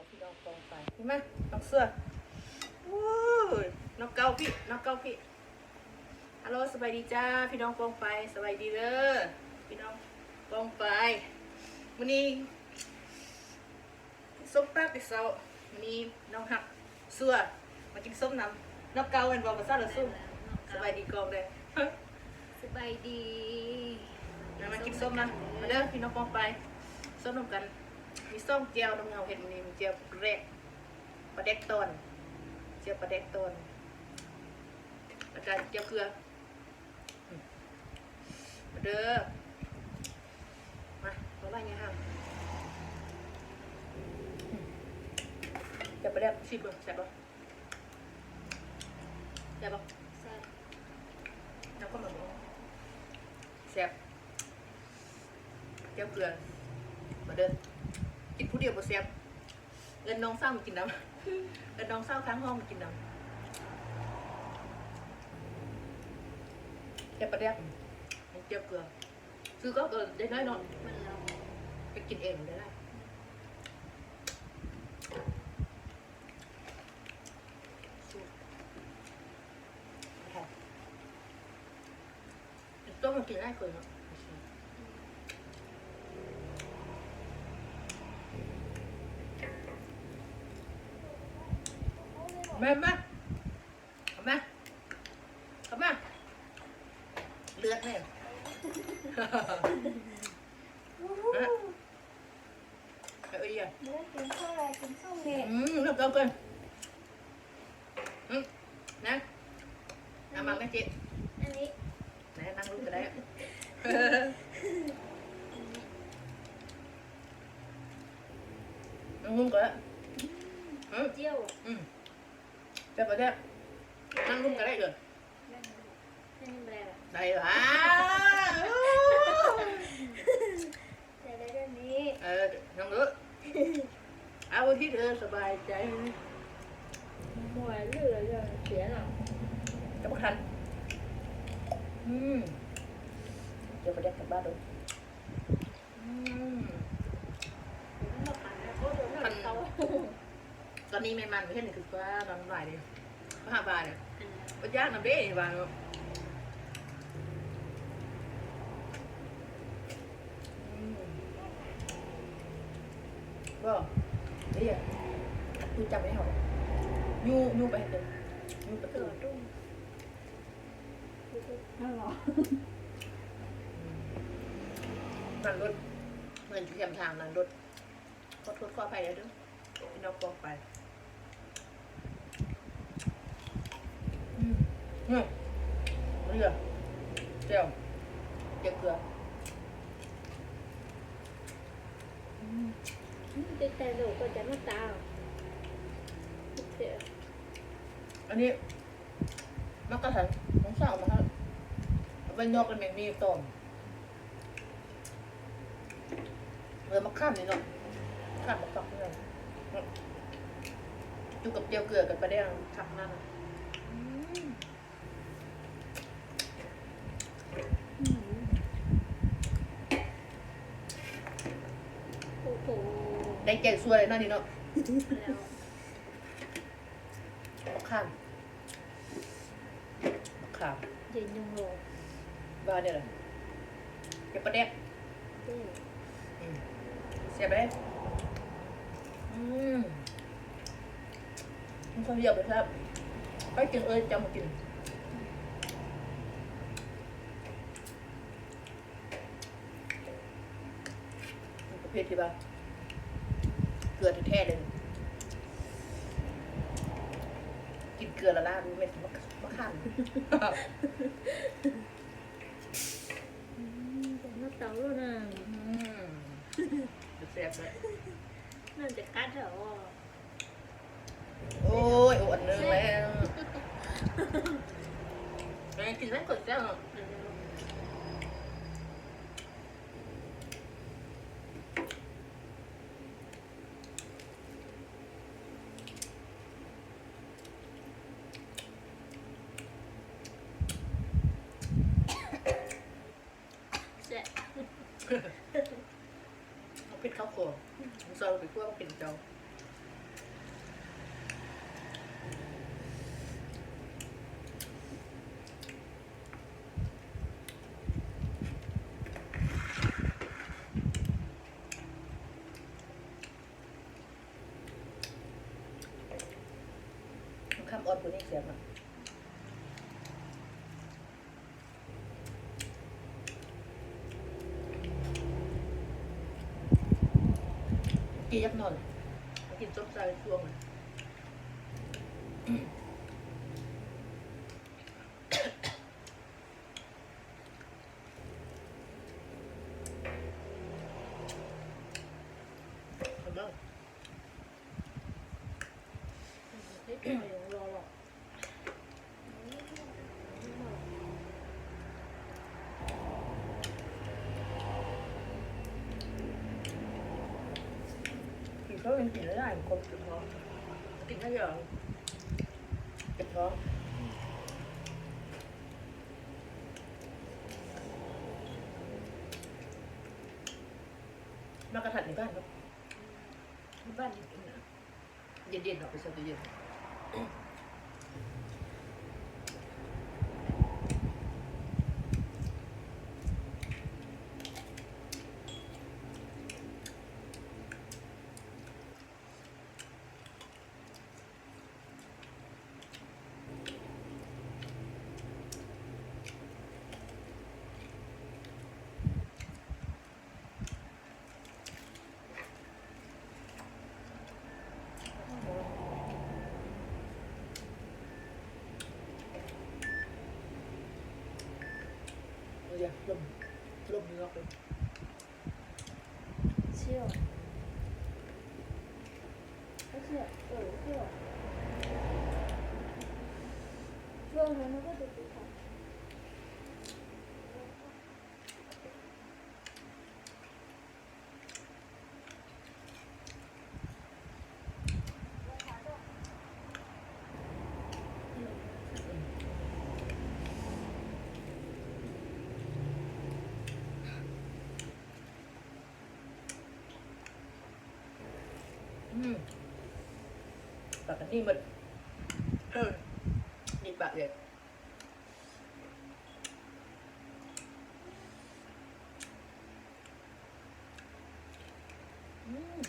ພີ່ນ້ອງປ້ອງປາຍ ມາ ນ້ອງເສືອ ໂອ້ຍ ນ້ອງເກົາພີ່ ນ້ອງເກົາພີ່ ຮັລໂຫຼ ສະບາຍດີຈ້າ ພີ່ນ້ອງປ້ອງປາຍ ສະບາຍດີເດີ ພີ່ນ້ອງປ້ອງປາຍ ມື້ນີ້ ສົ້ມປາແຕ່ເຊົ້າ ມື້ນີ້ນ້ອງຮັກເສືອມາກິນສົ້ມນຳ ນ້ອງເກົາແມ່ນບໍ່? ພາສາລາວສົ້ມ ສະບາຍດີກ້ອງເດີ ສະບາຍດີ ມາ ມາກິນສົ້ມມາ ມາເດີພີ່ນ້ອງປ້ອງປາຍ ສົ້ມນຳກັນ ມີສອງແຈ່ວ ນ້ອງເຫງົາເຮັດມື້ນີ້ ມີແຈ່ວປາແດກ ປາແດກຕອນ ແຈ່ວປາແດກຕອນ ແລ້ວກະແຈ່ວເກືອ ອືມ ມາເດີ ມາ ມາໄວ້ຍາຫາ ອືມ ແຈ່ວປາແດກ ຊິມເບິ່ງ ແຊບບໍ່? ແຊບບໍ່? ແຊບ ແຊບ ແຈ່ວເກືອ ມາເດີ ກິນຜູ້ດຽວບໍ່ແຊບ ເອີ້ນນ້ອງສາວມາກິນນຳ ເອີ້ນນ້ອງສາວຂ້າງຫ້ອງມາກິນນຳ ແຈ່ວປາແດກ ແຈ່ວເກືອ ຊື້ກໍ ກໍໄດ້ນ້ອຍເນາະ ແມ່ນແລ້ວ ໄປກິນເອງໄດ້ຫຼາຍ ຕົ້ມມັນກິນງ່າຍເກີນເນາະ ມາ ມາ ເຂົ້າມາ ເຂົ້າມາ ເລືອດແທ້ ເອີຍ ບໍ່ໄດ້ກິນເຂົ້າແລະ ກິນເຂົ້າແລະ ອືມ ເລືອກເອົາກ່ອນ ອືມ ນາງ ເອົາມາແມ່ເຈ ອັນນີ້ ນາງ ນັ່ງລົງກໍໄດ້ ນັ່ງລົງກໍໄດ້ ອືມ ແຊບບໍ່ແຊບ? ນັ່ງລົງກໍໄດ້ເດີ ໄດ້ຫວາ ໄດ້ແບບນີ້ ເອີ ນັ່ງເດີ ເອົາທີ່ເດີສະບາຍໃຈ ບໍ່ໄດ້ເລີຍ ເສຍເນາະ ກັບບໍ່ທັນ ອືມ ດຽວໄປແດກກັບບ້ານເດີ ອືມ ຄັນ ຕອນນີ້ແມ່ມັນເຫັນຄືວ່ານອນຫຼາຍເດ້ ມາຫາບາເດ້ ອືມ ບໍ່ຢາກນຳເດ້ວ່າເນາະ ອືມ ບໍ່ ເດ້ ຕູຈັບໃຫ້ເຮົາ ຍູ້ ຍູ້ໄປເດີ ຍູ້ປະຕູ ນັ້ນລົດ ເໝືອນທຽມທາງນັ້ນລົດ ຂໍໂທດຂໍອະໄພເດີ ພີ່ນ້ອງປ້ອງປາຍ ອືມ ນີ້ ເຫຼືອ ແຈ່ວ ແຈ່ວເກືອ ອືມ ອືມ ຕິດໃຈໂດກວ່າຈະມາຕາ ອັນນີ້ ມັກກະທັນ ນ້ອງສາວເອົາມາໃຫ້ ເອົາໄວ້ນອກແລ້ວແມ່ມີຕອນ ເອີ ມາຂາມນີ້ເນາະ ຂາມບັກກອກນີ້ເນາະ ຢູ່ກັບແຈ່ວເກືອກັບປາແດກຄັກຂະໜາດ ອືມ ອືມ ໂອ້ໂຫ ໄດ້ໃຈສ່ວນເລີຍເນາະນີ້ເນາະ ແລ້ວ ບັກຂາມ ບັກຂາມ ເຢັນຍັງໂລ ວ່າແນວໃດ ເກັບປາແດກ ອືມ ອືມ ແຊບເດ້ ອືມ ມັນຄົນດຽວໄປແຊບ ໄປກິນເອີຍ ຈຳມາກິນ. ປະເພດທີ່ວ່າເກືອແທ້ໆເລີຍ ກິນເກືອລະລາ ບໍ່ແມ່ນມາຂາມ ອືມ ເປັນມາເຕົາໂລດນະ ອືມ ແຊບເລີຍ ນ້ຳຈະກັດເອົາ. ໂອ້ຍ ໂອ້ ອັນໜຶ່ງແລ້ວ ແມ່ກິນແລ້ວກໍແຊບເນາະ ແຊບ ເອົາເຜັດເຂົ້າຄົວ ມື້ເຊົ້າໄປຄົວເຜັດເຈົ້າ ອອດກວ່ານີ້ແຊບເນາະ. ກີນຢາກນອນ ກິນສົ້ມໃສ່ຊ່ວງ ເບິ່ງ ກິນເຂົ້າກິນຫຼາຍໆ ຄົບເຈັບທ້ອງ ກິນໄດ້ເດີ ເຈັບທ້ອງ. ໝາກກະທັນຢູ່ບ້ານເນາະ ຢູ່ບ້ານ ເຢັນໆ ເນາະ ໄປໃສ່ຕູ້ເຢັນ. ເອົາຢ່າ ລົມ ລົມເຫຼືອກເລີຍ. ສຽວ ສຽວ ເອີ ສຽວ ຊ່ວງນັ້ນມັນກໍຈະເປັນ ອືມ ປາກກະນີ້ໝົດ ເອີ ນີ້ປາກເດ. ອືມ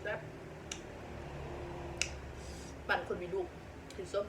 ແຊບ ປັ້ນຄົນມີລູກ ກິນສົ້ມ.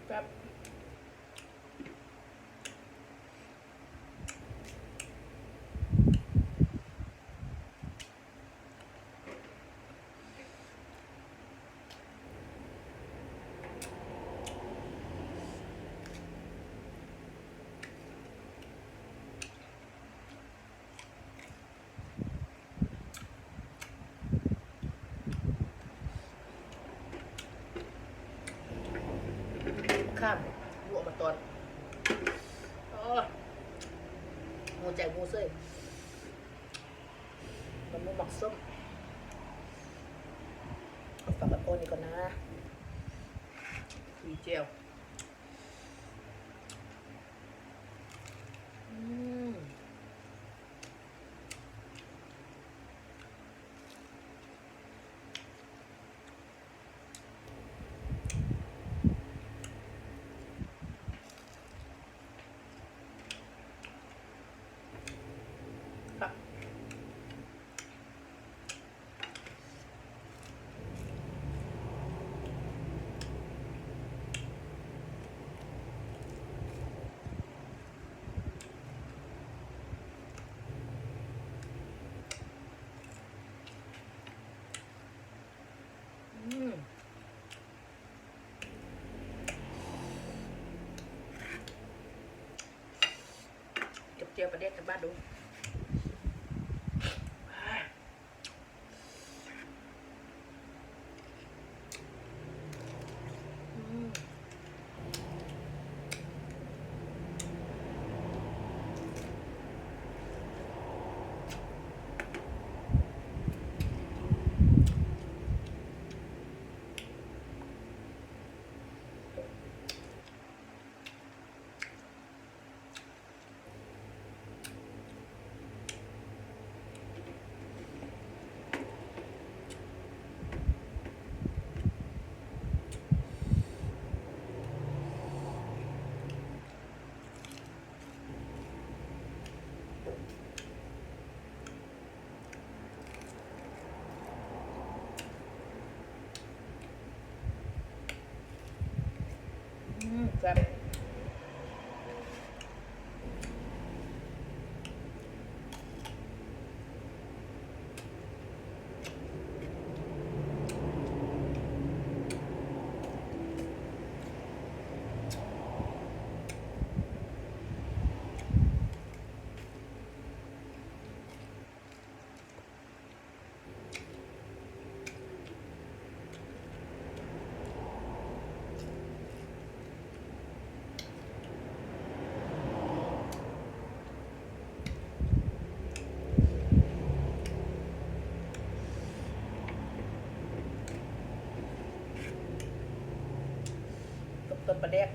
ແຊບ. ຂ້າມ ລູກເອົາມາຕອນ ໂອ້ຍ ຫົວໃຈໝູເຊີຍ ມັນບໍ່ມັກສົ້ມ ເອົາຝາກກັນກ່ອນນີ້ກ່ອນນາ ຄຸຍແຈ່ວ ອືມ. ອືມ ກັບແຈ່ວປາແດກຈັກບາດດູ. ອືມ. ແຊບ ຕົ້ນປາແດກ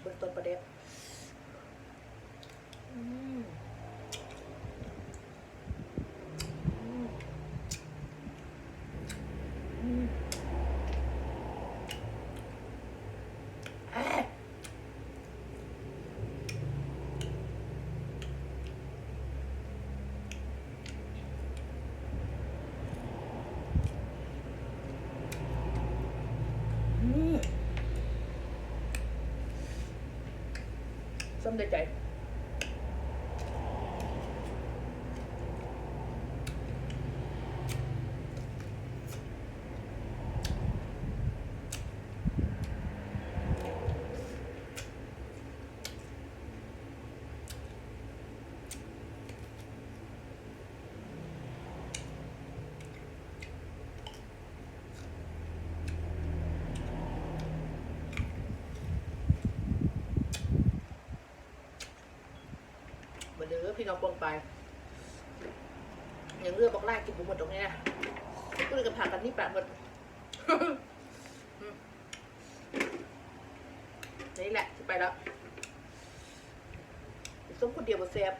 ເບິ່ງຕົ້ນປາແດກ ອືມ ອືມ ອືມ ອາ. ອືມ ຊຳໄດ້ໃຈ. ມາເດີພີ່ນ້ອງປ້ອງປາຍ ຍັງເຫຼືອບັກຫຼາຍ ກິນບໍ່ໝົດດອກນີ້ນະ ຜູ້ໃດກໍພາກັນໜີປາກໝົດ. ນີ້ແຫຼະ ຊິໄປແລ້ວ ກິນສົ້ມຄົນດຽວບໍ່ແຊບ.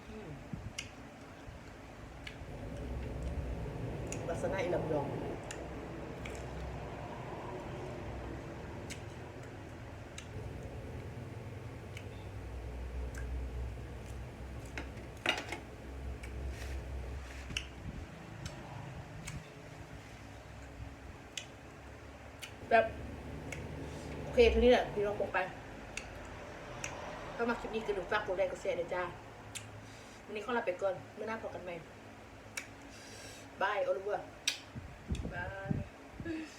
ອືມ ວາສະນາອີ່ຫຼຳດອງ. ແຊບ ໂອເຄ ເທົ່ານີ້ແຫຼະພີ່ນ້ອງປ້ອງປາຍ. ຖ້າມັກຄລິບນີ້ ຢ່າລືມຝາກກົດໄລກົດແຊເດີຈ້າ. ມື້ນີ້ຂໍລາໄປກ່ອນ ມື້ໜ້າພໍ້ກັນໃໝ່. ບາຍ ໂອລາເວີ ບາຍ.